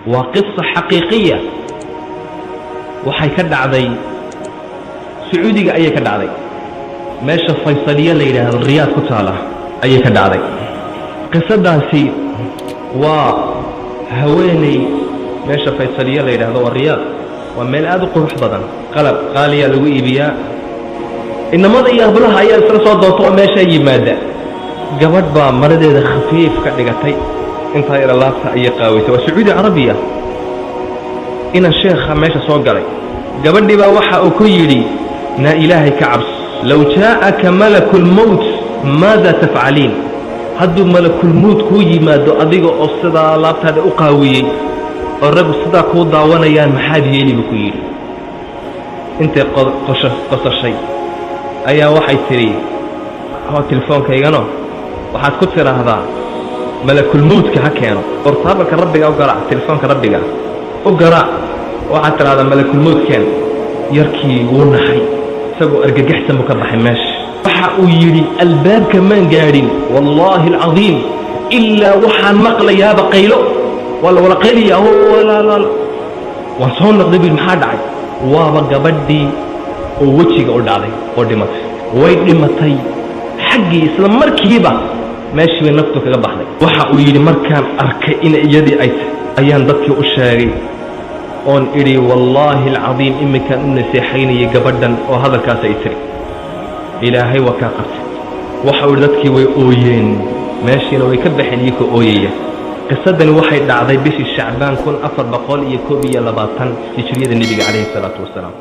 Waa qisa xaqiiqiya. Waxay ka dhacday Sacuudiga ayay ka dhacday, meesha Faysaliya la yidhaahdo, Riyaad ku taala ayay ka dhacday qisadaasi. Waa haweeney meesha Faysaliya la yidhaahdo, waa Riyaad, waa meel aad u qurux badan, qalab qaaliya lagu iibiyaa. Inamada iyo hablaha ayaa isla soo doonta oo meeshaa yimaada. Gabadh baa maradeeda khafiif ka dhigatay, intaa yara laabta ayay qaawaysay. Waa Sacuudi Carabiya. Ina sheekha meesha soo galay gabadhii baa waxa uu ku yidhi: "Naa Ilaahay ka cabs, low jaa'aka malaku lmowt maada tafcaliin?" Hadduu malakulmowt kuu yimaado adiga oo sidaa laabtaada u qaawiyey oo raggu sidaa kuu daawanayaan, maxaad yeeli? Buu ku yidhi. Intay qosashay ayaa waxay tidhi: "Hoo telefoonkaygano, waxaad ku tidhaahdaa malakulmowtka ha keeno ortaabalka Rabbiga u garaac, telefoonka Rabbiga u garaac, waxaad tidhahdaa malakulmowt keen." Yarkii wuu naxay, isagoo argagaxsan buu ka baxay meesha. Waxa uu yidhi: "Albaabka maan gaadhin, wallaahi alcadiim, ilaa waxaan maqlayaaba qaylo, waa la wala qaylaya. Waan soo noqday," bu yidhi. "Maxaa dhacay?" Waaba gabadhii oo wejiga u dhacday oo dhimatay. Way dhimatay xaggii, isla markiiba meeshii bay naftu kaga baxday. Waxa uu yidhi: "Markaan arkay in iyadii ay tahay ayaan dadkii u sheegay oon idhi: wallaahi alcadiim, iminkaan u naseexaynayay gabadhan oo hadalkaas ay tiri, Ilaahay waa kaa qabtay." Waxa uu yidhi: "Dadkii way ooyeen, meeshiina way ka baxeen iyakoo ooyaya." Qisadani waxay dhacday bishii Shacbaan 1421 hijriyada Nebiga calayhi salaatu wasalaam.